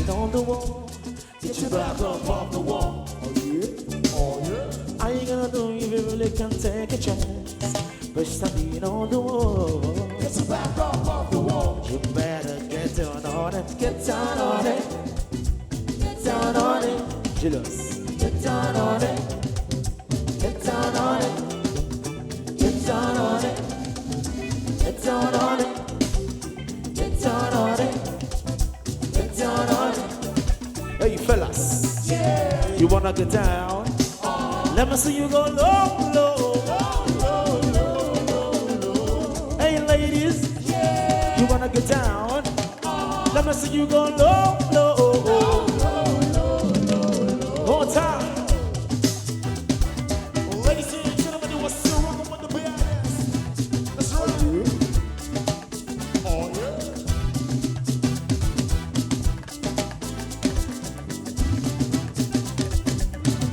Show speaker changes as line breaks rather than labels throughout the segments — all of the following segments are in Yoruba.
Standing on the wall. Get your back up off the wall.
Oh yeah, oh yeah.
Are you gonna do if you really can take a chance? But standing on the wall.
Get your back up off the wall.
You better get down on it, get down on it, get down on it, Julius. Get down on it, get down on it, get down on it, get down on it, get down on it, get down on it. Hey fellas,
Yeah.
you wanna get down? Let me see you go low, low,
Low, low, low, low.
Hey ladies,
Yeah.
you wanna get down? Let me see you go low, low.
Low, low, low, low.
One time. Ladies and gentlemen, it was still rocking with the BIS.
That's right. Oh yeah.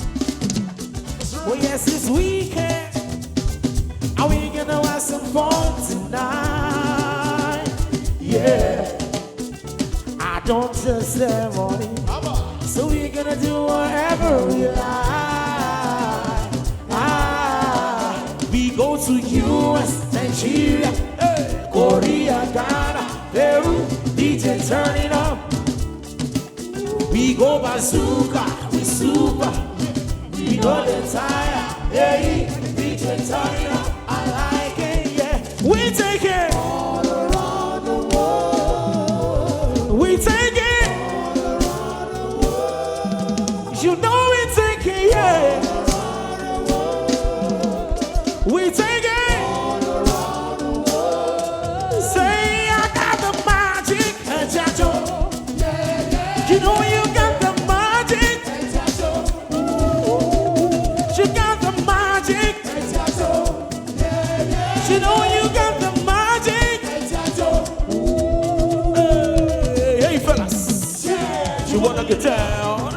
That's
Oh
right.
yes, it's weekend. Are we gonna have some fun tonight? Yeah. I don't just have money,
Abba.
so we're gonna do whatever we like. Ah, we go to US, Nigeria,
Hey.
Korea, Ghana, Peru, DJ turn it up. We go bazooka, we super, we go the tire. Hey, DJ turn it up. I like it, yeah. We take it,
All around the world.
we take it.
All around the world.
You know we take it, yeah.
Around the world.
We take it.
All around the world.
Say I got the magic, Jajo.
Yeah, yeah.
You know you got the magic. You got the magic.
Yeah,
You know you got the magic.
yeah.
Hey, hey fellas,
Yeah.
you wanna get down?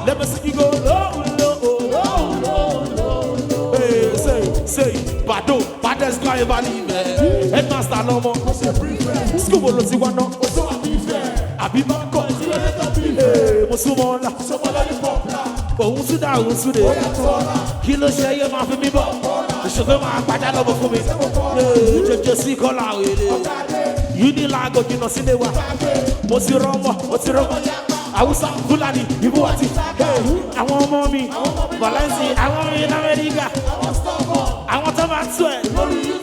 Let me see you go low, low,
Low, low, low, low.
Hey, say, say, Bado, baddest guy ever live. Headmaster lọmọ,
Ṣe prefect.
school wo ló ti wá ná?
Oṣù àbífẹ́.
Àbí Bangkok?
Ìrẹ́lẹ́tọ̀ bífẹ́.
Hey, mo súnmọ́ ọ́lá,
Ṣọmọlá ní pọ̀pùlà.
òun tún dá òun tún dé.
Ó yàtọ̀ ọ̀la.
Kí ló ṣe yé máa fi mí bọ̀? Ìṣòfẹ́ máa pàjá lọ́mọ fún mi. Hey, jẹjẹ sí kọ́lá òye.
Ọ̀gádé.
Unilag jìnnà sílé wa.
Gbàgbé.
Mo ti rọ́mọ, mo ti rọ́mọ. Hausa, Fúlàní, Ìbò àti Hey, àwọn ọmọ mi, Valencia, àwọn ọmọ mi ní Amẹ́ríkà,
Àwọn stubborn.
àwọn tó máa ń tú ẹ̀.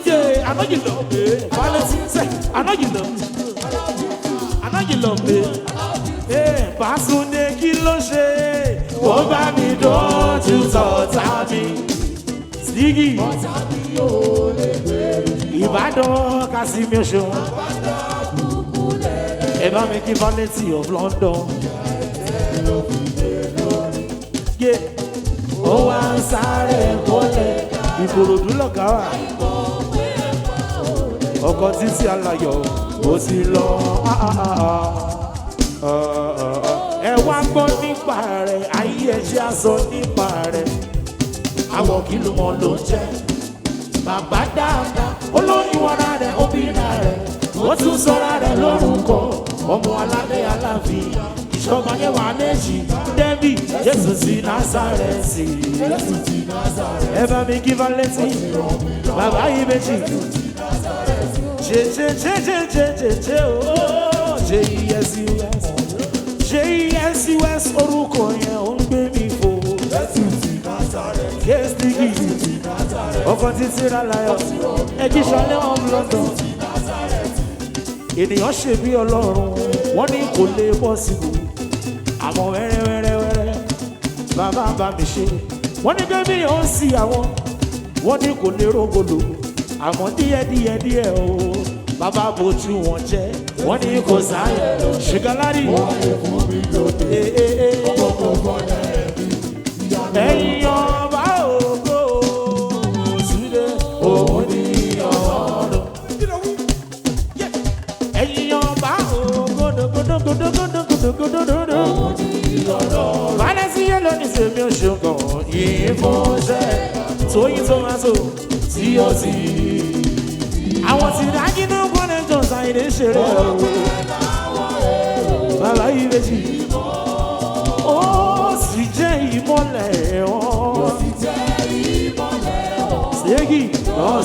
Yeah, I know you love me. Valencia, I know you love me. I know you love me. Hey, Bàsúndé kí ló ṣe? Ó bá mi dójú tọ̀tà mi. Sígì,
Ọ̀tá mi ò lè gbé.
Ìbàdàn Kásímì Òṣùwọ̀n.
Bàtà kúkú lẹ̀.
Ẹ bá mi kí Valentine of London. Yeah. Ó wá ń sáré kólẹ̀. Ìkòròdú lọ̀gá wà. Ọkọ̀ títí alayọ̀ ó ti lọ. Ah, ah, ah, ah. Ah, ah, ah. Ẹ wá gbọ́ nípa rẹ̀, ayé ẹ jẹ́ á sọ nípa rẹ̀. Àwọ̀ kìlú mọ̀ ló ń jẹ́. Bàbá dáadáa, olóyún ara rẹ̀, obìnrin rẹ̀. Ó tún sọ́ra rẹ̀ lórúkọ. Ọmọ aládé aláàfin, ìṣọba yẹn wà méjì. Dẹ́bì, Jésù ti Násàrẹ́tì.
Jésù ti Násárẹ́tì.
Ẹ bá mi kí Valentine, bàbá yìí méjì. Ṣe ṣe ṣe ṣe ṣe ṣe ṣe ooo. Ṣe ESUS. Ṣe ESUS orúkọ yẹn ó ń gbé mi fò.
Jésù ti Násárẹ́tì.
Kéésìkì,
Jésù ti Násárẹ́tì.
ọkọ̀ títí rálayọ̀. Ẹjí ṣọlẹ́ wọn lọ́dọ̀.
Násárẹ́tì.
Ènìyàn ṣe bí Ọlọ́run, wọ́n ní kò lè bọ́ síbò. Àmọ́ wẹ́rẹ́ wẹ́rẹ́ wẹ́rẹ́, bàbá bá mi ṣe. Wọ́n ní bébí ó ń sí àwọn, wọ́n ní kò lè rógolo. Àmọ́ díẹ̀ díẹ̀ díẹ̀ o, bàbá bójú wọn jẹ́. Wọ́n ní kò sáyẹ̀, ṣùgbọ́n lárí.
Wọ́n lè fún mi lóde. Ọkọ̀ fọ́nà ẹ̀mí. Ìyanu.
Ẹ̀yin ọba ògo, òsúlẹ̀ òun ní ọ̀run. Ẹ̀yin ọba ògo, dogodogodogodogodogodogodo. Balẹ̀ sí yé lónìí sèmi oṣù kan, ìfúnṣẹ́ tóyìn tomato tí ó ti. Àwọn tí dájú náà gbọ́dọ̀ jọ ṣàìdè ṣeré o. Bàbá yìí méjì.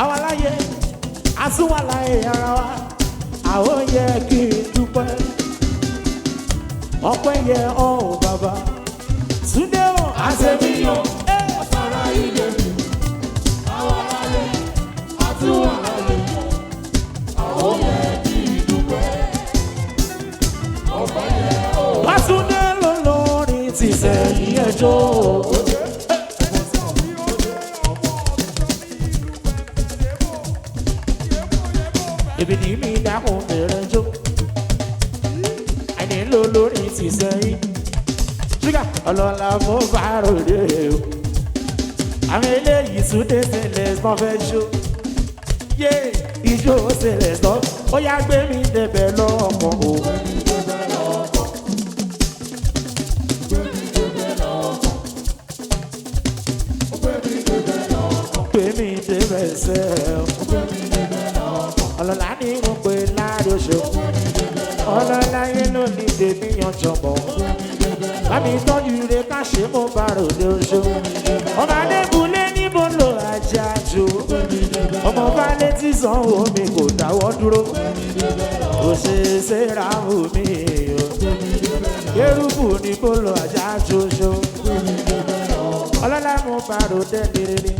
Àwa láyé, àsúnwàláyé ara wa, àwọn yẹ kí n dúpẹ́. Ọpẹ́ yẹ ọ́ ò bàbá. Túndé o,
Àṣemíyàn, ọ̀sára ilé mi. Àwa láyé, àtúwà láyé. Àwọn yẹ kí dúpẹ́. Ọpẹ́ yẹ ọ́.
Bátúndé ló lórin ti sẹ́yìn ẹjọ́. Ibi ní mi dákun bẹ̀rẹ̀ jó. Àìní ló lórin ti sẹ́yìn. Ṣúgà ọlọ́lá mo bá ròde o. Àwọn eléyìí Túndé ṣẹlẹ̀ tán fẹ́ jó. Yé ijó ṣẹlẹ̀ tán. Ó yá gbé mi débẹ̀ lọ́kàn o. Gbé mi débẹ̀ sẹ́ o. Ọlọ́lá ni mo pè láàrin oṣù. Ọlọ́lá yẹn ló ní tèmi yanjọ̀bọ̀. Bámi tọ́jú ire ká ṣe mo bá ròde oṣù. Ọmọ Adébúlé níbo ló ajá jù. Ọmọ Balé tí sanwó mi kò dáwọ́ dúró. Kò ṣe é ṣe ra omi o. Kérúbù ní kó lọ ajá jù oṣù. Ọlọ́lá mo bá ròde nírìírí.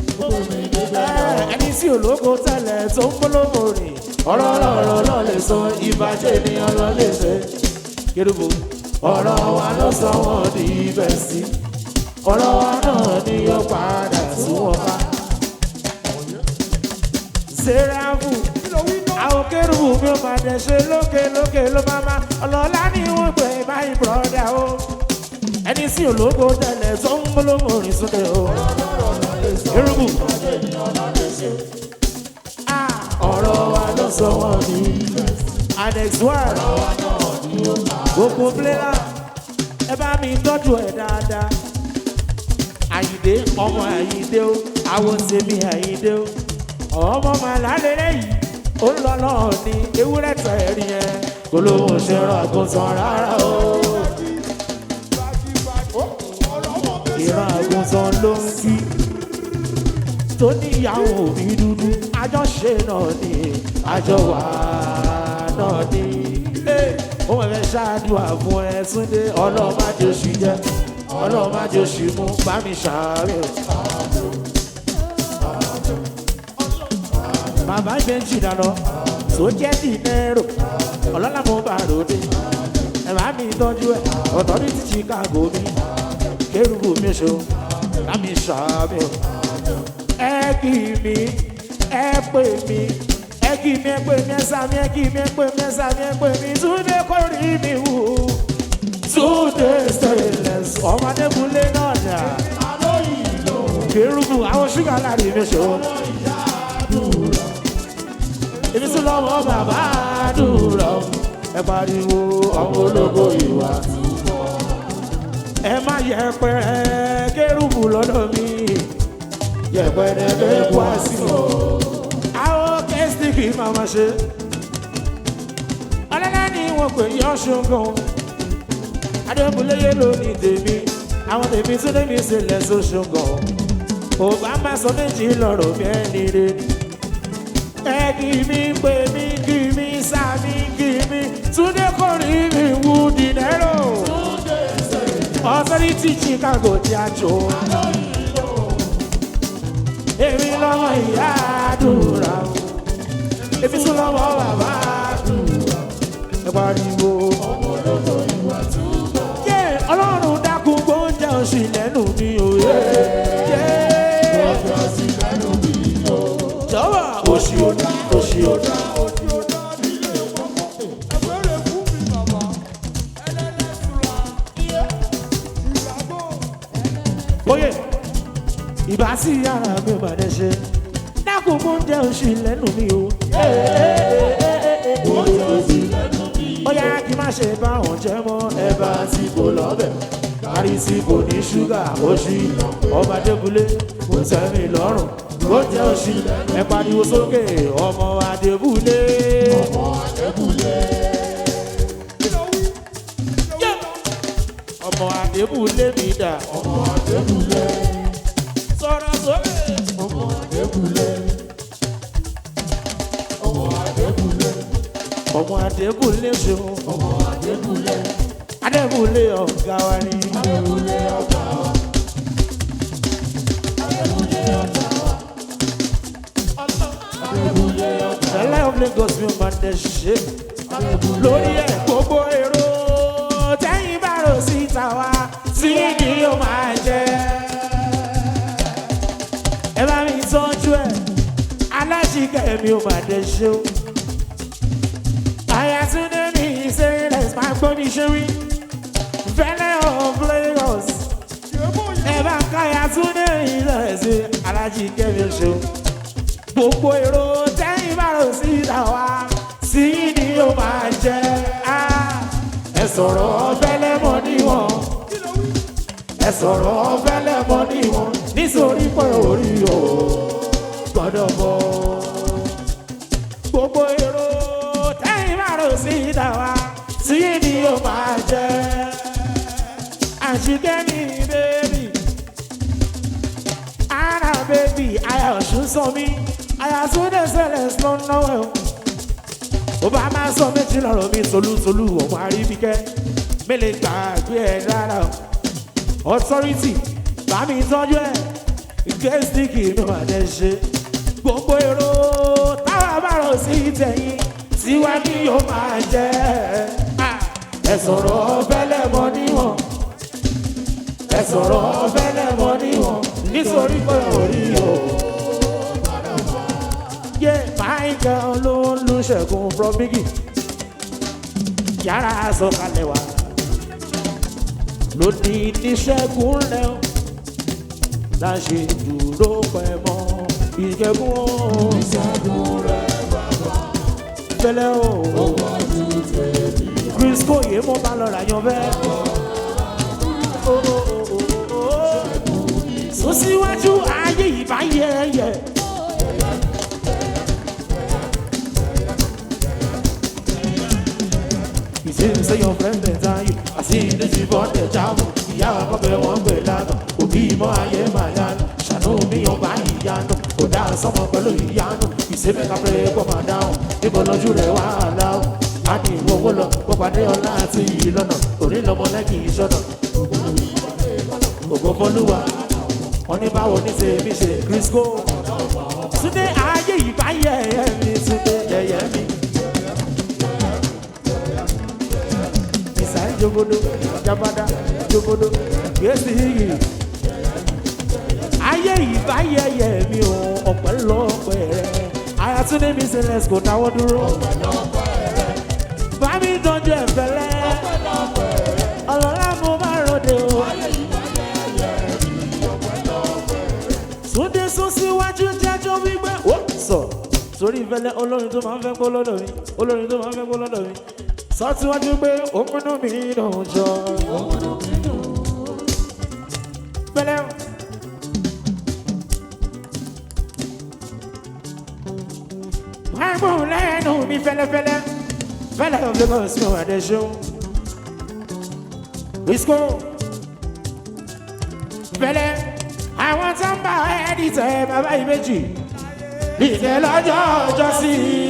Ẹni tí ológo tẹ́lẹ̀ tó ń polówó rìn. Ọ̀rọ̀ ọ̀rọ̀ ló lè sọ ìbàjẹ́ ènìyàn ló lè ṣe. Kérúbù ọ̀rọ̀ wa ló sọ wọ́n di ibẹ̀ sí. Ọ̀rọ̀ wa náà ni yóò padà sún wọn bá. Sẹ́ráfù àwọn kérúbù mi ò máa dẹ̀ ṣe lókè lókè ló máa ma ọlọ́lá ni wọ́n pè my brother o. Ẹni tí ológo tẹ́lẹ̀ tó ń polówó rìn sóde o. Kérúbù ọ̀rọ̀ wa ló sọ wọ́n ní annex one gbogbo pléla ẹ bá mi tọ́jú ẹ̀ dáadáa. Àyìndé ọmọ Àyìndé o, àwọn tèmi Àyìndé o, ọmọ màlálẹ́lẹ́ yìí ó ń lọ lọ́ọ̀ ní ewúrẹ́ tẹ̀ rí yẹn kò lóun ṣe rán àgùntàn rárá o. Ìran àgùntàn ló ń kí tó níyàwó mi dúdú àjọṣe náà ni àjọ wà náà ni. Ó wọ́n fẹ́ ṣáàdùn àfún ẹ Túndé ọlọ́run má jẹ́ oṣù jẹ́ ọlọ́run má jẹ́ oṣù mú bá mi ṣàárẹ̀ o. Bàbá ìbejì dáná tó jẹ́ dìnẹ́rò ọlọ́lá mo bá ròde ẹ bá mi tọ́jú ẹ ọ̀tọ̀ ní ti Chicago mi kérúbù mi ṣo bá mi ṣàárẹ̀ o. Ẹ kì mí, ẹ pè mí, ẹ kì mí, ẹ pè mí, ẹ sá mi, ẹ kì mí, ẹ pè mí, ẹ sá mi, ẹ pè mí, Túndé kò rí mi wù. Túndé stainless, ọmọdé bulé náà dà. Kérúbù àwọn ṣúgà láàrin mi ṣòwò. Èmi tún lọ́wọ́ bàbá àdúrà. Ẹ pariwo ọmọ ológo ìwà. Ẹ má yẹpẹrẹ kérúbù lọ́dọ̀ mi. Yẹpẹrẹ lè kó àsìkò. Àwọn kẹ́sìtìkì máa ma ṣe. Ọlọ́lá ni wọ́n pè yọ ṣùgbọ́n. Adébúléyé ló ní tèmi. Àwọn tèmi tún lé mi sílẹ̀ sóṣùgbọ́n. Òbá má sọ méjì lọ́rọ̀ bí ẹni rè ni. Ẹ kì mí pè mí kì mí sá mi kì mí. Túndé kò rí mi wú dìnẹ́rò. Authority Chicago ti àjò. Èmi lọ́mọ ìyá àdúrà o. Èmi tún lọ́mọ bàbá àdúrà. Ẹ pariwo. Yé Ọlọ́run dákun gbóúnjẹ oṣù lẹ́nu mi ò yé. Yé jọ̀wọ́ oṣù òdà oṣù òdà. Oyè ìbá sí ara mi ò bá dẹ ṣe. Dákun gbóúnjẹ oṣù lẹ́nu mi o. Ó yá kí má ṣe bá wọn jẹ mọ́ ẹ̀bà tí kò lọ́bẹ̀. Kárí tí kò ní ṣúgà oṣù ọba Adébúlé kò tẹ́ mi lọ́rùn. Ó jẹ́ oṣù ẹ pariwo sókè ọmọ Adébúlé. Ọmọ Adébúlé mi dà. Sọ̀rọ̀ sókè. Ọmọ Adébúlé ṣeun.
Ọmọ Adébúlé.
Adébúlé ọ̀gá wa ni.
Adébúlé ọ̀gá wa. Adébúlé ọ̀gá wa. Adébúlé ọ̀gá wa.
Fẹ́lẹ́ of Lagos mi ò máa dẹ̀ ṣe.
Adébúlé
Lórí ẹ̀ gbogbo èrò tẹ́yìn bá rò síta wá tí ni yóò máa jẹ́. Ẹ bá mi tọ́jú ẹ̀, aláṣìkẹ́ mi ò máa dẹ̀ ṣe o. Àyàtúndé mi ìṣẹ̀lẹ̀ máa gbọ́ mi ṣe wí. Fẹ́lẹ́ of Lagos. Ẹ bá ń ká Àyàtúndé ìṣẹ̀lẹ̀ sí aláṣìkẹ́ mi ò ṣe o. Gbogbo èrò tẹ́yìn bá rò síta wá sí ni yóò máa jẹ́. Ẹ sọ̀rọ̀ fẹ́lẹ́ mọ́ níwọ̀n. Ẹ sọ̀rọ̀ fẹ́lẹ́ mọ́ níwọ̀n. Nítorí pé orí o gbọ́dọ̀ bọ̀. Gbogbo èrò tẹ́yìn bá rò síta wá sí ni yóò máa jẹ́. Àṣìkẹ́ mi bébì. Ara bébì, àyà ọ̀ṣun sọ mí. Àyà Túndé sẹlẹ̀ ló ń náwó ẹ̀ o. Ó bá máa sọ méjì lọ́rọ̀ mi tolútolú ọmọ àríbíkẹ́. Mélèé gbàgbé ẹ̀ rárá o. Authority bá mi tọ́jú ẹ̀. Gẹ́sìkì mi wà dẹ́ ṣe. Gbogbo èrò táwa bá rò sí tẹ̀yìn. Tiwa ni yóò máa jẹ́. Ẹ sọ̀rọ̀ fẹ́lẹ́ mọ́ níwọ̀n. Ẹ sọ̀rọ̀ fẹ́lẹ́ mọ́ níwọ̀n. Nítorí pé orí o. Yé Michael ló ń lu Ṣẹ́gun from Biggie. Yàrá sọ̀kalẹ̀ wá. Lónìí ní Ṣẹ́gun lẹ́ o. Láṣẹ dúró pẹ̀ mọ́ ìjẹ̀gùn o.
Ìṣẹ́gun rẹ̀ bàbá.
Fẹ́lẹ́ o.
Ó pọ̀ ju tèmi.
Chris Kòyè mo bá lọ rà yan fẹ́. Sún síwájú ayé ìbá yẹyẹ. You say your friend better you. I see this you for the job. Ìyá ọkọ wọn gbé lánàá. Òbí mọ́ ayé máa yánu. Ṣàánú mi ọba ìyanu. Kò dá sọ́mọ pẹ̀lú ìyanu. Ìsèmẹ́ka pé kó máa dáhùn. Níbo lójú rẹ̀ wà láwùn? A ní ìwọ́wọ́ lọ. Mo pàdé ọlá àti ìlọ́nà. Òní lọmọ lẹ́kì ìṣọ́nà. Ògo fọlúwa. Wọ́n ní báwo ní tèmi ṣe Crisco. Túndé ayé ìbá yẹ̀yẹ́ mi. Túndé yẹ̀yẹ́ mi. Ìsàn jogodo, jabada, jogodo, gbèsè yìí. Ayé ìbá yẹ̀yẹ́ mi ò ọ̀pẹ̀lọpẹ̀ rẹ̀. Àyàtúndé mi ṣe let's go dáwọ́ dúró. Bá mi tọ́jú ẹ̀fẹ̀lẹ́. Ọlọ́lá mo bá ròde o. Túndé sún síwájú jẹ́jọ́ wípé ó sọ. Torí ìfẹ́lẹ́ olórin tó máa ń fẹ́ kó lọ́dọ̀ mi, olórin tó máa ń fẹ́ kó lọ́dọ̀ mi. Sọ síwájú pé ó múnú mi dùn jọ. Fẹ́lẹ́ o. Máa gbóhùn lẹ́nu mi fẹ́lẹ́fẹ́lẹ́. Fẹ́lẹ́ of Lagos mi ò wà dé ṣeun. Wisco. Fẹ́lẹ́ àwọn tó ń bá ẹni tẹ bàbá yìí méjì. Ìdè lọ́jọ́ ọjọ́ sí i.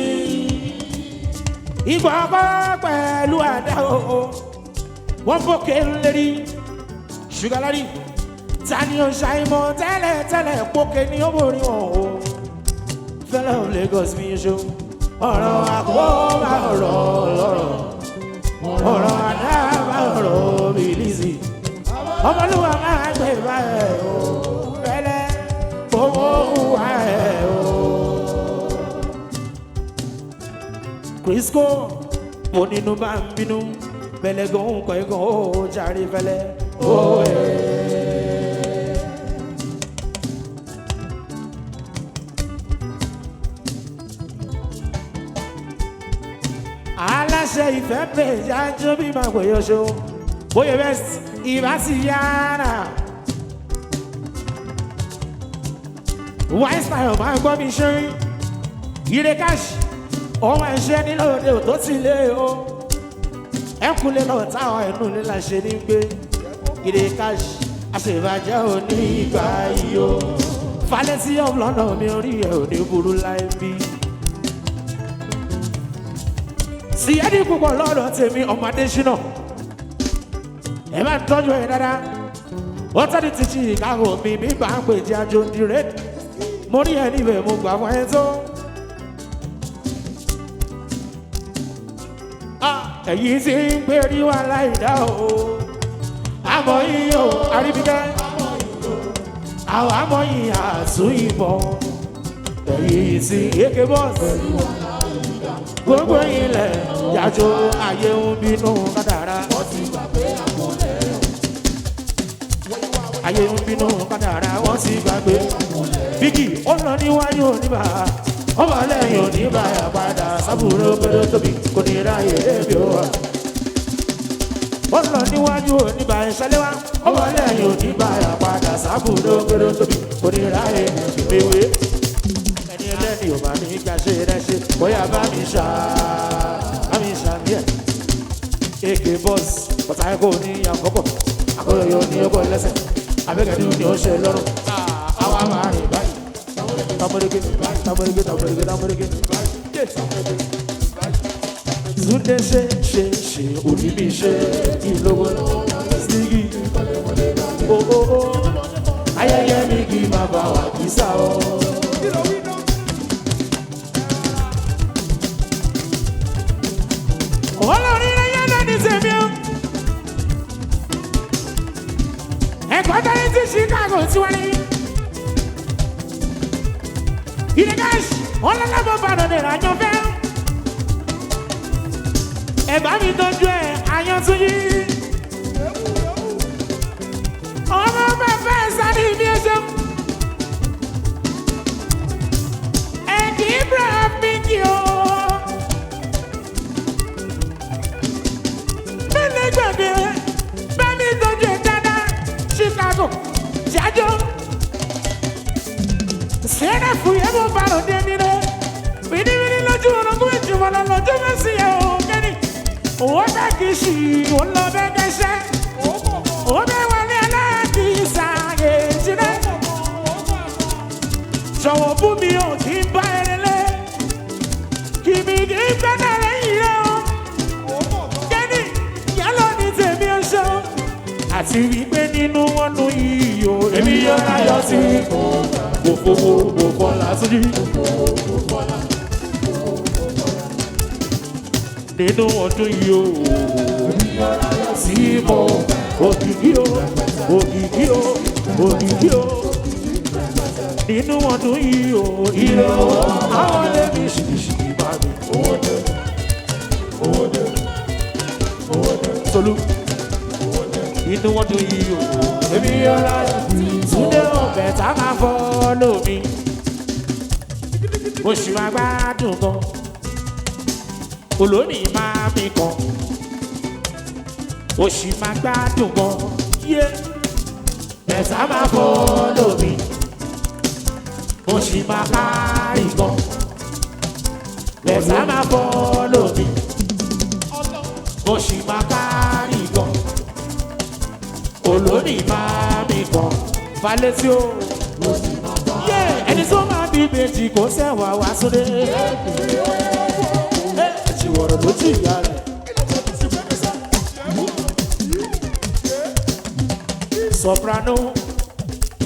Ìgbà ọkọ pẹ̀lú àdá o. Wọ́n fòkè ńlérí. Ṣúgà lárí. Ta ni ó ṣàìmọ̀ tẹ́lẹ̀ tẹ́lẹ̀ pókè ni ó borí wọn o. Fẹ́lẹ́ of Lagos mi ṣo. Ọ̀rọ̀ àkóbá ọ̀rọ̀ lọ́rọ̀. Ọ̀rọ̀ àdábà ọ̀rọ̀ bìlísì. Ọmọlúwa máa gbé báyẹ̀ o. Fẹ́lẹ́ owó wà ẹ̀ o. Crisco mo nínú bá ń bínú bẹ̀lẹ̀ gan ń kọ́ ẹ̀gàn ó jàre fẹ́lẹ́ ó ẹ̀. Aláṣẹ ìfẹ́ pèjà jó bí máa pè yọṣọ bóyá best ìbá sì yára. Wise style máa gbọ́ mi ṣe ire cash ọmọ ẹ̀ṣẹ́ nílò òde ò tó ti lé o ẹkùnlé lọ táwọn ẹnu nílà ṣe ní gbé ire cash àṣebàjẹ́ òní ìgbà yìí o falẹ́sí of London mi orí ẹ̀ ò ní burú láì bí. Tí ẹni púpọ̀ lọ́dọ̀ tèmi ọmọ Adésínà. Ẹ máa ń tọ́jú ẹ dáadáa. Ó tẹ́lẹ̀ ti Chicago mi bí bá ń pè jẹ́ àjò direct. Mo rí ẹ níbẹ̀ mo gbà fún ẹ tó. Ẹ̀yin tí ń pè ní wà láìdá o. Àmọ́ yín o, àríbíkẹ́. Àwọn àmọ́ yín àtún ìbọn. Ẹ̀yin tí èké bọ́ọ̀sì. Gbogbo ilẹ̀ yàjò ayé ń bínú kádàrá. Ayé ń bínú kádàrá, wọ́n sì gbàgbé. Bíkì ó lọ níwájú oníbà, ó bọ̀ lẹ́yìn oníbà padà sábúrò pẹ̀lú tóbi kò ní ráyè débi ó wà. Ó lọ níwájú oníbà ìṣẹ́lẹ́wá, ó bọ̀ lẹ́yìn oníbà padà sábúrò pẹ̀lú tóbi kò ní ráyè débi. Ẹni ẹlẹ́ni ò bá ní ká ṣe rẹ́ ṣe, bóyá bá mi ṣá, bá mi ṣá ní ẹ̀. Èké bọ́ọ̀sì, bọ̀tà ẹ̀kọ́ ní àkọ́kọ́, àkọ́yọ̀ ní ọkọ̀ lẹ́sẹ̀, abẹ́gẹ́dú ni ó ṣe lọ́rùn. Àwa máa rìn báyìí. Tamurege, tamurege, tamurege, tamurege. Túndé ṣe ṣe ṣe òní mi ṣe ìlówó sígi. O o o, ayẹyẹ mi kì í máa bá wa kì í sá o. Olórí ayé náà ní tèmi o. Ẹ̀kọ́ tẹ́lẹ̀ ti Chicago tí wọ́n ní. Ìdíkàṣ ọlọ́lábọ̀ bàdàn ní ìrànjọ́ fẹ́. Ẹ̀bá mi tọ́jú ẹ̀ Ayọ̀túnjí. Ọmọ bàbá ẹ̀ sáré mi ẹ̀ ṣe. Ẹ̀kí Ibrahim mi kì o. Mẹ́lẹ̀ gbàgbé bá mi tọ́jú ẹ̀ dáadáa Chicago jájọ́. Sẹ́nà fún yẹn mo bá lòdì ẹni rẹ̀. Wíníwíní lójú orogún ìjùmọ̀ lọ lọ́jọ́ mẹ́sì yẹn ò kẹ́ni. Owó bẹ́ẹ̀ kì í ṣì ó lọ bẹ́ẹ̀ kẹ́sẹ́. Owó bẹ́ẹ̀ wọlé aláàkì ìsàgè jìnnà. Jọ̀wọ́ bú mi ò kí n bá ẹrẹ lé. Kì mí kì í fẹ́ náà lẹ́yìn rẹ̀ o. Kẹ́ni yálò ní tèmi ó ṣe o. Àti wípé nínú wọn nu iyò èmi yóò ráyọ̀ sí i. Kò fowó kò fọlá sójú. Nínú ọdún yìí o, sí mo òkìkí o, òkìkí o, òkìkí o. Nínú ọdún yìí o, ire o, àwọn lèmi ṣìkìṣìkì bá mi. Tolú. Nínú ọdún yìí o, èmi yóò ráyọ̀. Túndé ọ̀bẹ tá a máa fọ́ lómi. Mo sì máa gbádùn gan. Olómi máa mi kan. Mo sì máa gbádùn gan. Yé bẹ̀tà máa fọ́ lómi. Mo sì máa kárì gan. Bẹ̀tà máa fọ́ lómi. Mo sì máa kárì gan. Olómi máa mi kan. Falẹ́sí o. Ẹni tó máa bí méjì kò sẹ́wà wá sóde. Ẹ̀jì wọ̀rọ̀ lójú ìyá rẹ̀. Soprano,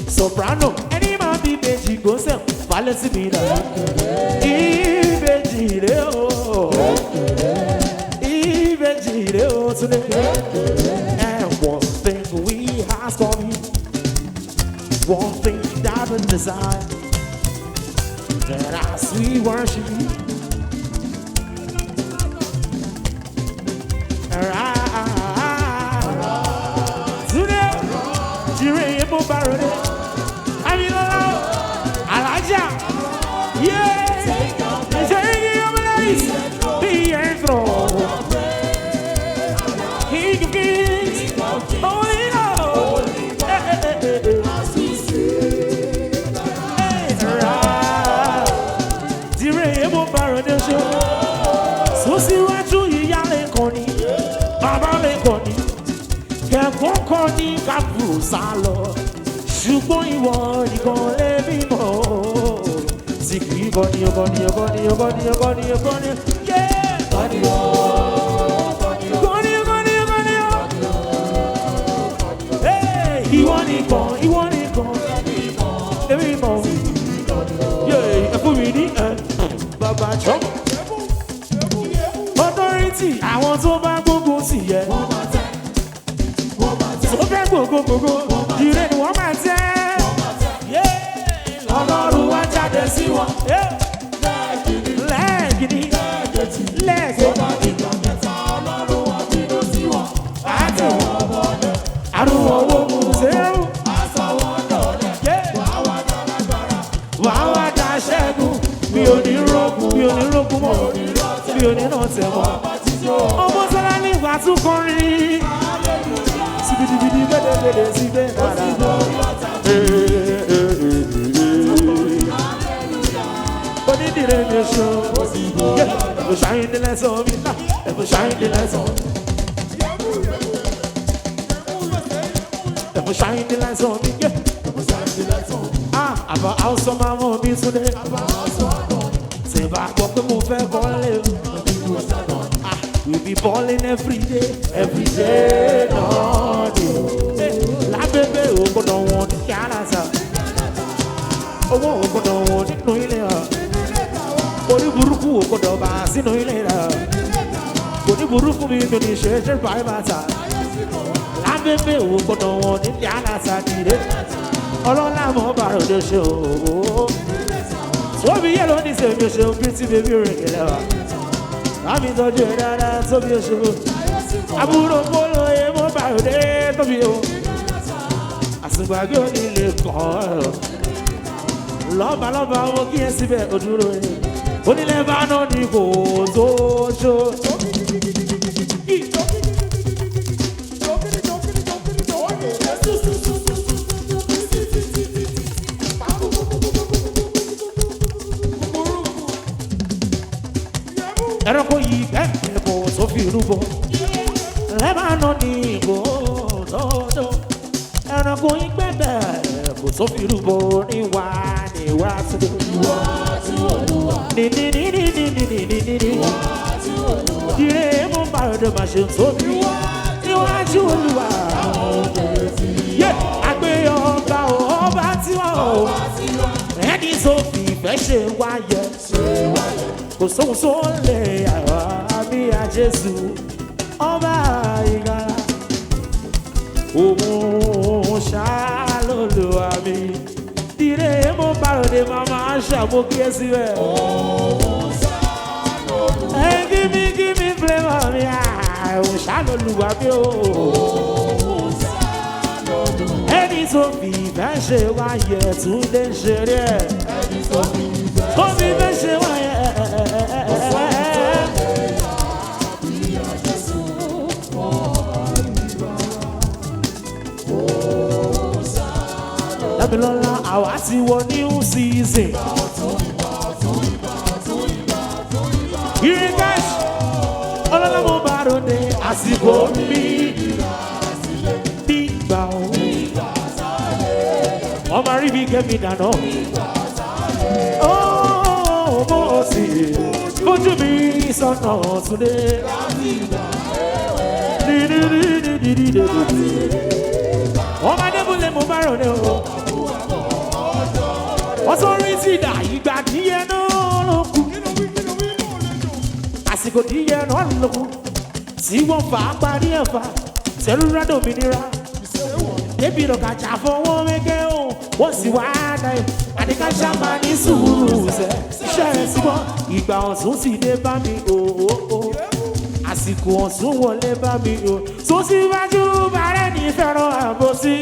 soprano, ẹni máa bí méjì kò sẹ́wà falẹ́sí mi rà. Ìbejì rè o, ìbejì rè o túnde. And one thing we ask of you. One thing that we desire, that as we worship you, arise. Today, Jire Emo Barode, Amilola, Alaja, yeah, be enthroned, King of Kings, Holy Lord. Eh, eh, eh, eh, eh. Dire emo baro de ṣe. Sún síwájú ìyá lè kàn ní, bàbá lè kàn ní, kẹ̀kọ́ kọ́ ní kábùrù sá lọ. Ṣùgbọ́n ìwọ nìkan lè bímọ. Sì kì í kọ́ni, kọ́ni, kọ́ni, kọ́ni, kọ́ni, kọ́ni, yé! Kọ́ni o. nìkan, ìwọ nìkan, èmi mọ̀. Ẹ fún mi ní ẹ bàbá jọ. Authority àwọn tó bá gbógun tì yẹ. Tó fẹ́ gbogbogbò, ire ni wọ́n máa tẹ́. Ọlọ́run wá jáde sí wọn. Lẹ́ẹ̀gìdì, lẹ́ẹ̀gìdì. Àrùn owó mùsẹ̀rù. Wàá wá dá ṣẹ́gun. Mi ò ní rógun, mi ò ní rógun mọ́. Mi ò ní náà tẹ̀ mọ́. Ọmọ Sọlá ní ìgbà tún kọrin. Sibidibidi gbẹdẹgbẹdẹ síbẹ̀ dára. Onídìrí mi ṣo. Ẹ̀fọ́ ṣáyìn nílẹ̀ sọ mi náà. Ẹ̀fọ́ ṣáyìn nílẹ̀ sọ. Ẹ̀fọ́ ṣáyìn nílẹ̀ sọ mi. Àbá àwòsàn máa mú mi súnlé. Tí bá gbọ́ pé mo fẹ́ kọ́lé o. We be balling every day, every day, no day. Lábẹ́bẹ́ ò gbọ́dọ̀ wọn ní yàrá sá. Owó ò gbọ́dọ̀ wọn nínú ilé wa. Orí burúkú ò gbọ́dọ̀ bá sínú ilé rẹ̀. Orí burúkú mi kò ní ṣe é ṣe báyìí bàtà. Lábẹ́bẹ́ ò gbọ́dọ̀ wọn ní yàrá sá nìyẹn. Ọlọ́lá mọ̀ bàrọ̀ ló ṣe òwò. Tóbi yẹ́ ló ní sèmi ṣe bí tí bèbí rìn kẹlẹ́ wa. Láàmì tọ́jú ẹ̀ dáadáa tóbi oṣù. Àbúrò polo èèmọ̀ bàrọ̀ dé tóbi o. Àsùngbàgbé ò ní lè kàn ọ́. Lọ́ba lọ́ba owó kí ẹ síbẹ̀ òdúró ẹ̀. Onílẹ̀ bá náà ní kò tó ṣó. Ẹranko yìí bẹ́ẹ̀ kò tó fi rúbọ. Lẹ́bàánà ní kò tó ṣó. Ẹranko yìí gbẹ́bẹ̀ kò tó fi rúbọ níwá níwá tó dé. Ní ní ní ní ní ní ní ní ní ní. Ire mú bàrọ̀dọ̀ máa ṣe tóbi. Níwájú Olúwa. Yé àgbé ọba ò ọba tiwa o. Ẹni tó fi ìfẹ́ ṣe wáyé. Kò sóhun tó lè àmì àjẹsù. Ọba ìgbàlà. Òun ṣàlùlù àmì. Ire mú bàrọ̀dọ̀ máa máa ṣàmókí ẹ síbẹ̀. Hey, give me, give me flavor, me. Ah, ṣàlùlùwà mi o. Ẹni tó fi ìfẹ́ ṣe wáyé tún lè ṣeré ẹ̀. Tó fi ìfẹ́ ṣe wáyé. Dámilọ́lá, àwa ti wọ new season. Irigash, ọlọ́lá mo bá ròde àsìkò mi. Nígbà o, ọmọ rí mi kẹ́mi dáná. Ó mo sì fojú mi sọ́nà túnde. Ọmọ Adébúlé mo bá ròde o. Wọ́n tún rí ti dà ìgbà díẹ̀ náà ló kù. Àsìkò díẹ̀ náà ló kù tí wọ́n fà á parí ẹ̀fà sẹ́lúrà dòmìnira. Débi lọ́kàjà fọwọ́ mẹ́kẹ́ o, wọ́n sì wá dá ẹ̀. Àdìkáṣá máa ní sùúrù sẹ́, iṣẹ́ rẹ̀ sí wọ́n. Ìgbà ọ̀tún sì dé bá mi o, o, o. Àsìkò ọ̀tún wọlé bá mi o. Tó síwájú bàrẹ́ ní fẹ́ràn àbòsí.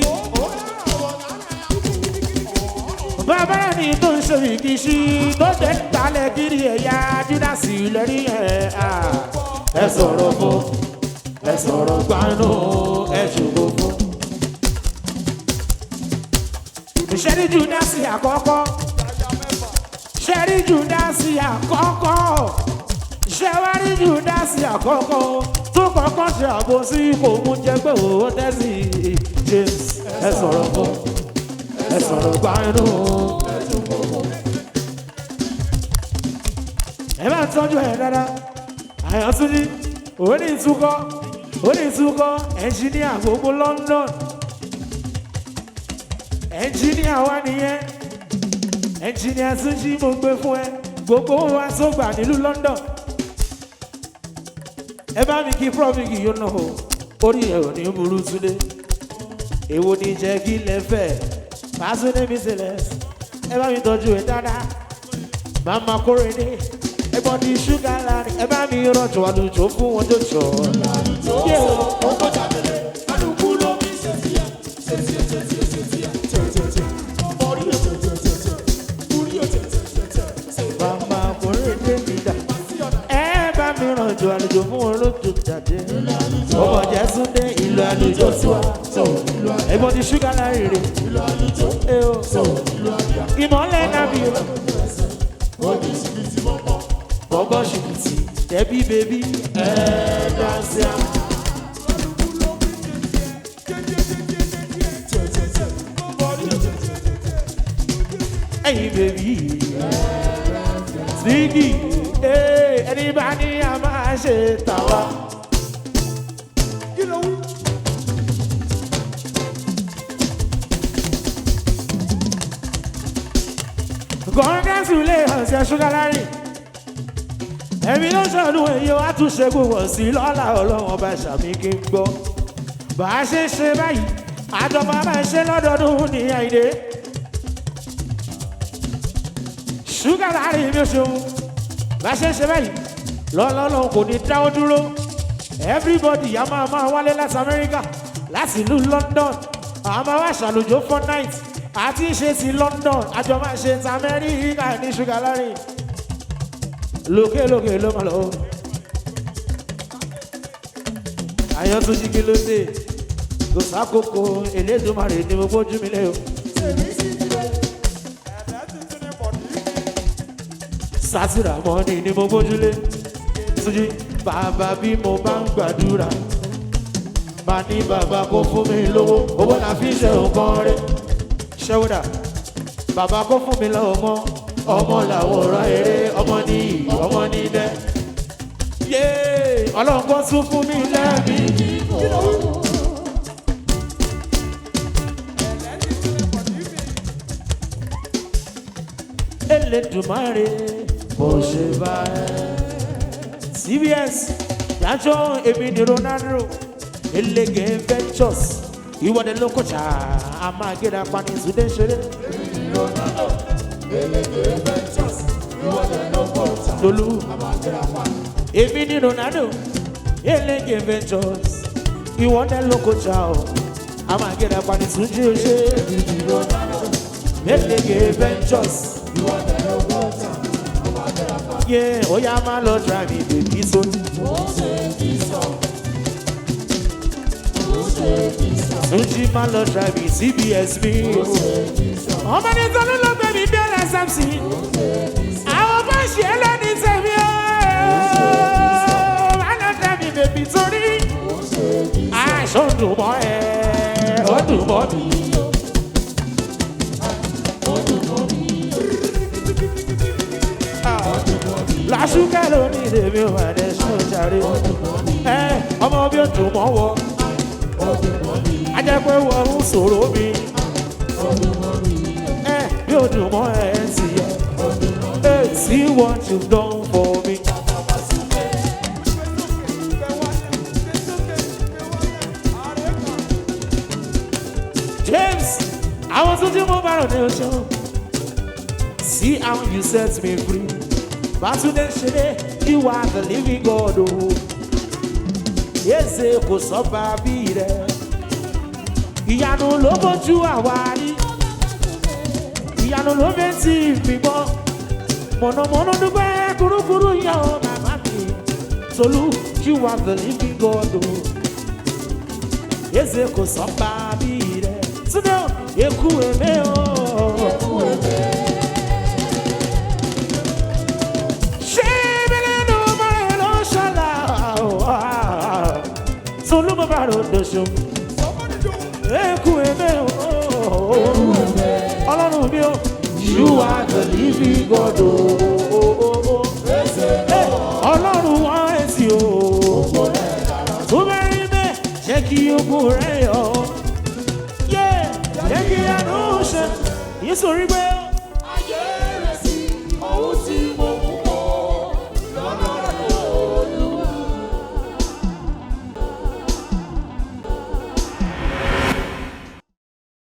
Bàbá ní tó ń ṣe ìkíṣí tó tẹ̀ ń talẹ̀ kiri ẹ̀yà Júdásì lẹ́rí ẹ̀ à. Ẹ sọ̀rọ̀ fún, ẹ sọ̀rọ̀ gbanú, ẹ ṣògo fún. Ṣẹ́rí Júdásì àkọ́kọ́. Ṣẹ́rí Júdásì àkọ́kọ́. Ṣẹ́wárí Júdásì àkọ́kọ́. Tó kọ́kọ́ ṣe àbòsí kò mú jẹ́ pé òun tẹ́sí James. Ẹ sọ̀rọ̀ fún, ẹ sọ̀rọ̀ gbanú. Ẹ máa tọ́jú ẹ̀ dáadáa. Àyàntúndí, oní ìtúkọ́, ẹnjìníà gbogbo London. Ẹnjíníà wa nìyẹn. Ẹnjíníà Túnjí mo gbé fún ẹ. Gbogbo wa tó gbà nílùú London. Ẹ bá mi kí Prọfìkì yóò nà ó. Orí ẹ̀ ò ní burú Túndé. Èwo ni jẹ́ kí lẹ fẹ́? Fásúndé mi sílẹ̀. Ẹ bá mi tọ́jú ẹ dáadáa. Màmá Kórèdé. Ẹ̀gbọ́n ti ṣúgà láàrin. Ẹ bá mi rọ̀jò àlùjọ fún wọn tó jọ. Màmá Kórèdé mi dà. Ẹ bá mi rọ̀jò àlùjọ fún wọn lójó jáde. Ọmọ jẹ́ Túndé ìlú àlùjọ tiwa. Ẹ̀gbọ́n ti ṣúgà láàrin rè. Ìmọ̀lẹ̀ nàbí bọ́bọ́ ṣìkìtì tẹ́bí bèbí ẹ̀ẹ́dásíá. Ẹ̀yin bèbí Ziggy ẹni bá ní a máa ṣe tàwa. Congratulations, ẹ Sugar Larry. Ẹ̀mí ló ṣọdún èyí wá tún ṣe gbogbo sí lọ́la ọlọ́run ọba ṣàmì kí n gbọ́. Bá a ṣe ṣe báyìí, àjọba máa ṣe lọ́dọọdún ní Àyìndé. Sugar Larry mi ò ṣeun. Bá a ṣe ṣe báyìí, lọ́lọ́lọ́ kò ní dáwọ́ dúró. Everybody a máa máa wálé láti Amẹ́ríkà, láti ìlú London. A máa wá ṣàlùjọ for night. Àti ṣe ti London, àjọ máa ṣe ti Amẹ́ríkà ní Sugar Larry. Lókè lókè ló máa lọ. Ayọ̀túnjí kí ló dé? Kò sákòókò Elédùmarè ni mo gbójú mi lé o. Sátìrà mọ́ni ni mo gbójú lé. Túnjí bàbá bí mo bá ń gbàdúrà. Má ní bàbá kó fún mi lówó, owó la fi ṣe nǹkan rẹ̀. Ṣẹ́wọ́dà bàbá kó fún mi lọ́mọ, ọmọ làwòrán eré, ọmọ ní ọmọ ní dẹ́. Yéé ọlọ́run kó tún fún mi lẹ́mìí. Elédùmarè bó ṣe bá ẹ. CBS dájọ́ èmi ni Ronaldo Elege Ventures ìwọ́de ló kọjá a máa gé apá ní Túndé ṣeré. Tolú èmi ni Ronaldo Elege Ventures ìwọ́de ló kọjá o a máa gé apá ní Túndé ṣeré. Elege Ventures. Yeah, oh yeah, my Lord, drive me, baby, so. Tunji, my Lord, drive me, CBS me. Ọmọ ní Tolú ló gbé mi dé SMC. Àwọn bá ṣe é lẹ́ni tẹ̀mí o. My Lord, drive me, baby, torí. Aṣọ dùn mọ́ ẹ, ó dùn mọ́ mi. Lásùkẹ́ ló ní tèmi ò máa dé sọ́jàre. Ẹ ọmọ bí ó dùn mọ́ wọ. A jẹ́ pé wọ́n ń sọ̀rọ̀ mi. Ẹ bí ó dùn mọ́ ẹ ti yẹ. Ẹ see what you've done for me. James, àwọn tó tí mo bá rò ní oṣù. See how you set me free. Bátúndé ṣeré, you are the living God o. Yéèsè kò sọ́ba bí rẹ̀. Ìyanu ló bójú àwa rí. Ìyanu ló fẹ́ tí mi gbọ́. Mọ̀nàmọ́ná dúpẹ́ kúrúkúrú yàn ó màmá mi. Tolú, you are the living God o. Yéèsè kò sọ́ba bí rẹ̀. Túndé o, ekú èmé o. Ọlọ́run mi o, you are the living God o. Ọlọ́run wá ẹ̀sìn o. Tó bá rí bẹ́ẹ̀, jẹ́ kí ogun rẹ̀ yọ. Jẹ́ kí àánú Nítorí pé.